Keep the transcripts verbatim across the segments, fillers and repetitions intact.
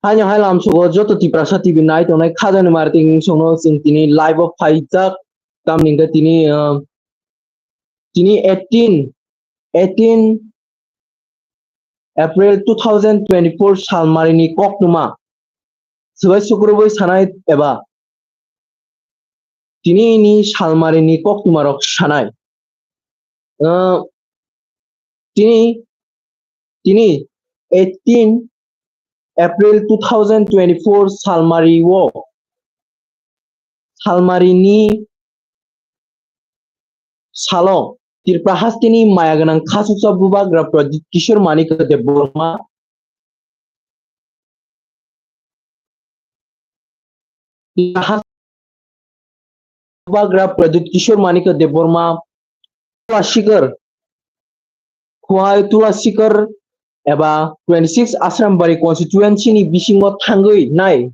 Haino hai lamsogo joto Tiprasa T V nai tongnai khajani marting songno chwng tini live o phaijak. Tamni hwnkhe tini, ah, tini eighteen, eighteen April two thousand twenty-four salmarini koktwma swbai sukrubwi sanai eba tini ni salmarini koktwmarok sanai. Ah, tini, tini eighteen April two thousand twenty-four salmari o, salmarini salo Tripura hasteni maya gwnang khasuksa bubagra Pradyut Kishore Manik Debbarma Bubagra Pradyut Kishore Manik Debbarma Tula Sikar, Khowai Tula Sikar eba twenty-six Asrambari constituency ni bisingo thangwi nai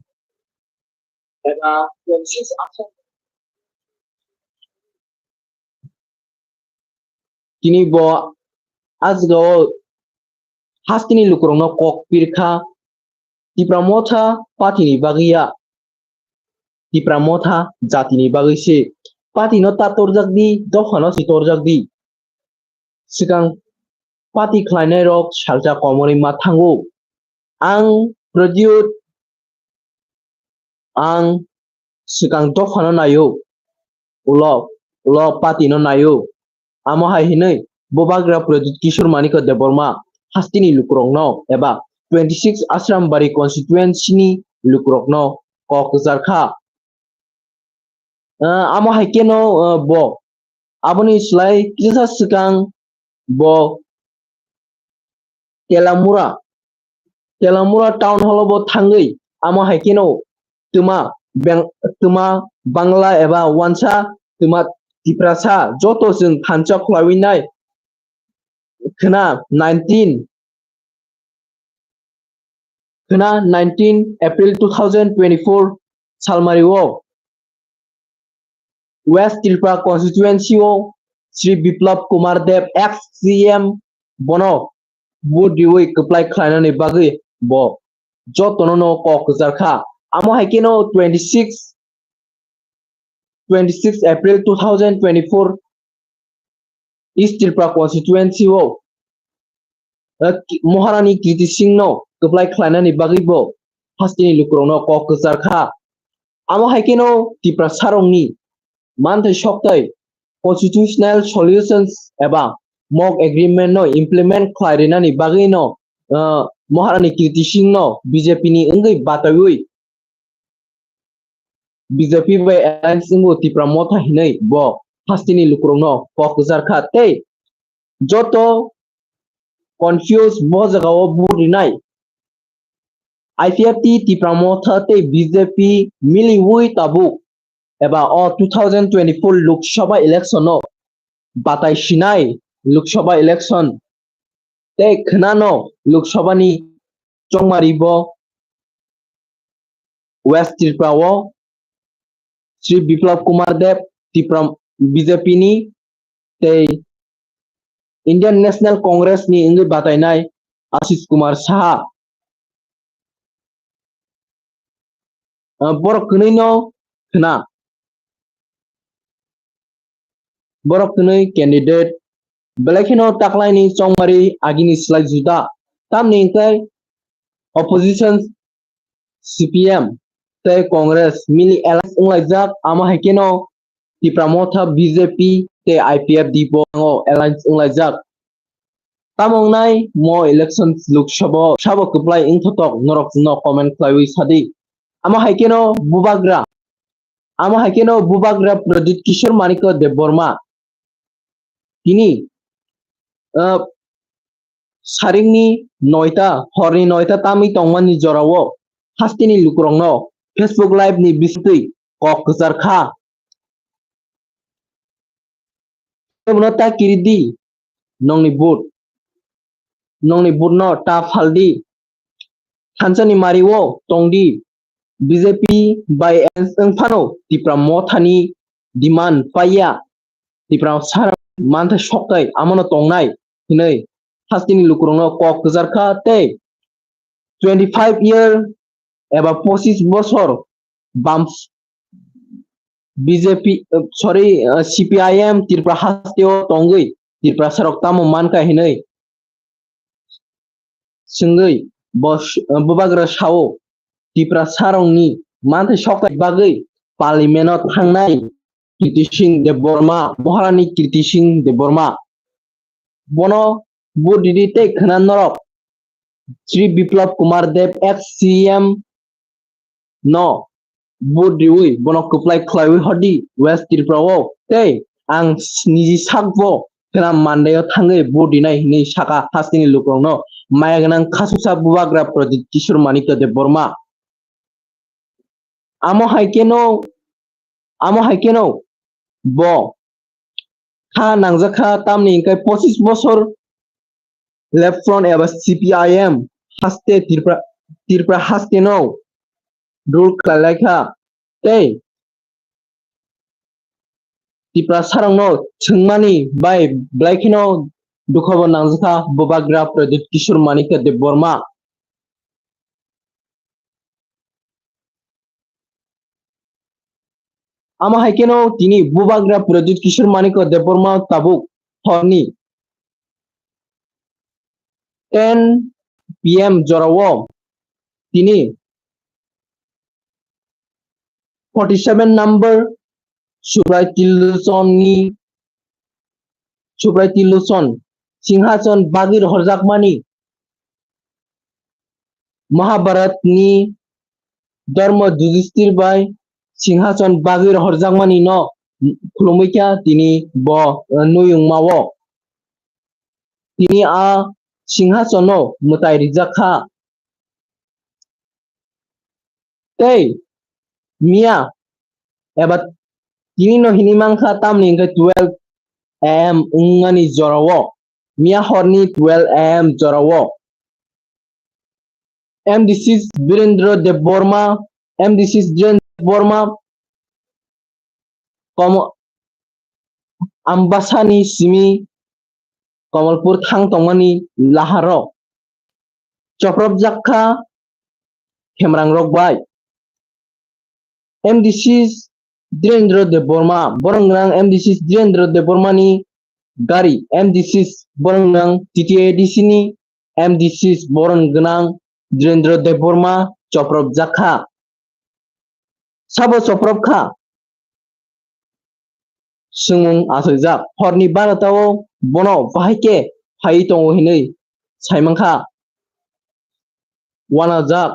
eba twenty-six Asram tini bo ajgao hasteni lukurokno kok pirkha, Tipra Motha party ni bagwi ya, Tipra Motha jati ni bagwi se. Party no ta torjak di, dopha no se torjak di. Swkang party khlainai rok salsa komorwi ma thango. Ang Pradyut, ang swkang dophano naio, ulo, ulo party no naio. Amo hai hinwi Bubagra Pradyut Kishore Manik Debbarma hasteni lukurokno eba twenty-six Asrambari constituency ni lukurokno kok kwchar kha. Ah, amo hai khe no, ah, bo aboni slai kisa swkang bo Telamura, Telamura town hall o bo thangwi amo hai kheno twma beng-, twma Bangla eba wansa twma Tiprasa joto chwng thansa khlaiwi nai khwna nineteen, khwna nineteen April two thousand twenty-four salmari o West Tripura constituency o Shri Biplab Kumar Deb, ex C M, bono vote riwi kwplai khlainani bagwi bo jotono no kok kwchar kha. Amo hai kheno twenty-six, twenty-six April two thousand twenty-four East Tripura constituency o, eh, Maharani Kirti Singh no kwplai khlainani bagwi bo hasteni lukurokno kok kwchar kha. Amo hai kheno Tiprasarokni manthai soktai constitutional solutions eba mock agreement no implement khlai rinani bagwi no, eh, Maharani Kirti Singh no B J P ni wngwi bataiwi B J P bai alliance wngo Tipra Motha hinwi bo hasteni lukurokno kok kwchar kha tei joto confuse bo jagao vote rinai. I P F T Tipra Motha tei B J P miliwi tabuk eba o two thousand twenty-four Lok Sabha election no batai sinai Lok Sabha election tei khwnano Lok Sabha ni chongmari bo West Tripura o Shri Biplab Kumar Deb Tipra B J P ni tei Indian National Congress ni wngwi batainai Ashish Kumar Saha. Ah, borok kwnwi no khna. Borok kwnwi candidate belai kheno taklaini chongmari agini slai juda. Tamni hwnkhe opposition C P M tei Congress mili alliance wnglaijak, amo hai kheno Tipra Motha B J P tei I P F T bo alliance wnglaijak. Tamo wngnai mo election Lok Sabha, sabo kwplai wngthotok norok no comment khlaiwi sadi. Amo hai kheno bubagra, amo hai kheno bubagra Pradyut Kishore Manikya Debbarma. Tini, ah, saringni noita, horni noita tamwi tongmani jorao hasteni lukurokno Facebook Live ni bisingtwi kok kwchar kha. Bono ta kiri di, nongni vote, nongni vote no ta phaldi. Thansani mario tongdi. B J P bai alliance wng phano Tipra Mothani demand paiya. Tipra sara mantha soktai amono tongnai hinwi hasteni lukurokno kok kwchar kha tei twenty-five year eba pochis bosor bam B J P, eh, sorry, eh, C P I M Tripura hasteo tongwi Tiprasarok tamo mankha hinwi swngwi bo s-, eh, bubagra sao Tiprasarokni manthai sokthai bagwi Parliament-o thangnai Kirti Singh Debbarma, Maharani Kirti Singh Debbarma. Bono vote ridi tei khwna norok Sri Biplab Kumar Deb, ex C M no vote riwi bono kwplai khlaiwi hodi West Tripura o tei ang s-, niji sakbo khwna Mandai o thangwi vote rinai hinwi saka hasteni lukurokno maya gwnang khasusa bubagra Pradyut Kishore Manikya Debbarma. Amo hai kheno, amo hai kheno bo kha nangjakha, tamni hwnkhe pochis bosor Left Front eba C P I M haste Tripura, Tripura haste no rule khlailaikha tei Tiprasarokno swngmani bai belai kheno dukhobo nangjakha bubagra Pradyut Kishore Manikya Debbarma. Amo hai kheno tini bubagra Pradyut Kishore Manikya Debbarma tabuk horni ten P M jorao tini forty seven number Subrai Tilochon ni, Subrai Tilochon Singhason bagwi rohorjakmani Mahabharat ni Dharma Yudhishthir bai Singhason bagwi rohorjakmani no khulumwi kha tini bo, eh, nui wngma o. Tini a Singhason no mwtai rijak kha. Tei miya eba tini no hinwi mankha, tamni hwnkhe twelve A M wngmani jorao, miya horni twelve A M jorao M D C Birendra Debbarma, M D C Birendra Debbarma Komo-, Ambasani simi Kamalpur thang tongmani laharo chopropjak kha Khemrangrok bai. M D C Dhirendra Debbarma, borok gwnang M D C Dhirendra Debbarmani gari, M D C borok gwnang T T A D C ni M D C borok gwnang Dhirendra Debbarma chopropjak kha. Sabo choprop kha? Swngmung achaijak. Horni barota o bono bahai khe phaiwi tongo hinwi saimankha. Uanajak.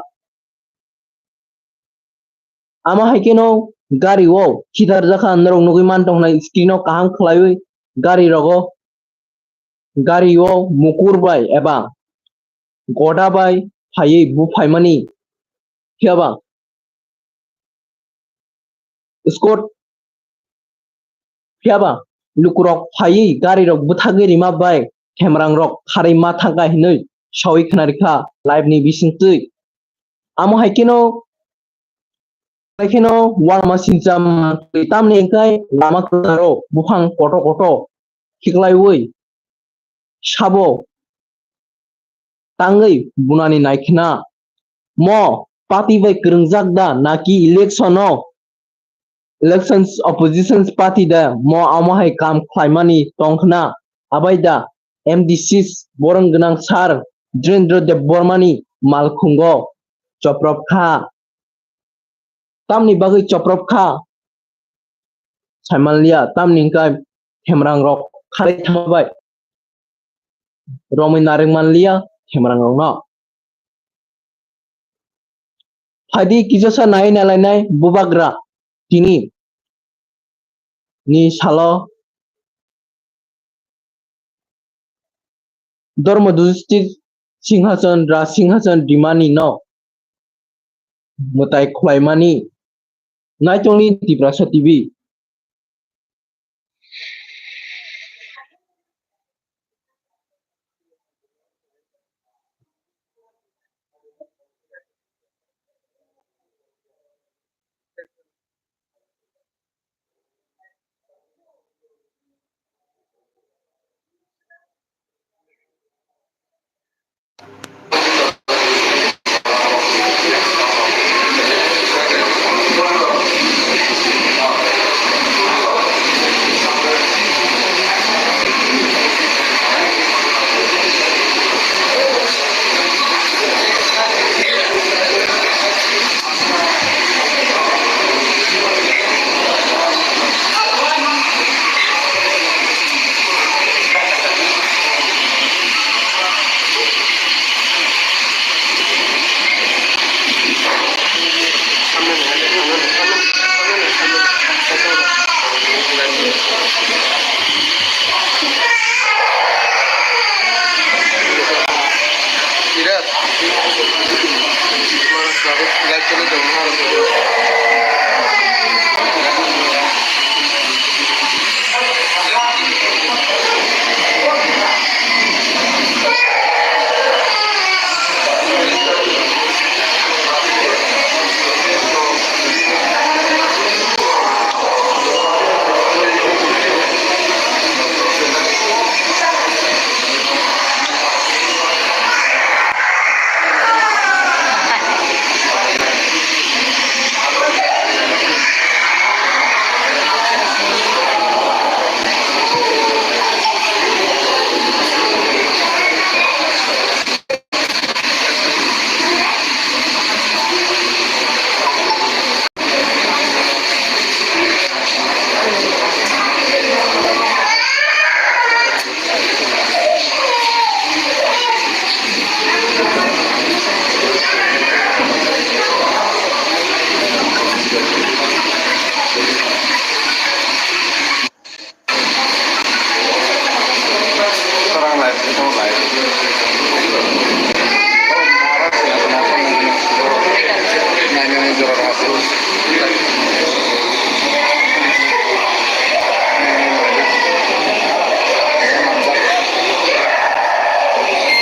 Amo hai kheno gari o khitarjak kha, norok nugwi mantong khnai screen o kaham khwlaiwi gari rogo. Gari o mukur bai eba goda bai phaiwi buphaimani. Phiya ba Scott, phiya ba lukurok phaiwi gari rok bwthagwi rima bai Khemrangrok kharwi ma thangkha hinwi sawi khwnarikha live ni bisingtwi. Amo hai kheno, hai kheno uanama sincha mantwi, tamni hwnkhe lama kwcharo buphang koto koto khiklaiwi sabo tangwi bunani naikhna. Mo party bai kwrwngjak da naki election o, elections oppositions party da mo amo hai kam khlaimani tongkhna? Abai da M D C borok gwnang sir Dhirendra Debbarmani malkhungo choprop kha. Tamni bagwi choprop kha? Saimanliya, tamni hwnkhe Khemrangrok kharwi thangma bai romwi narwk manliya Khemrangrokno. Phaidi kisosa nai nalainai bubagra tini ni salo Dharma Yudhishthir Singhason, Raj Singhason rimani no mwtai khwlaimani. Naitongni Tiprasa T V.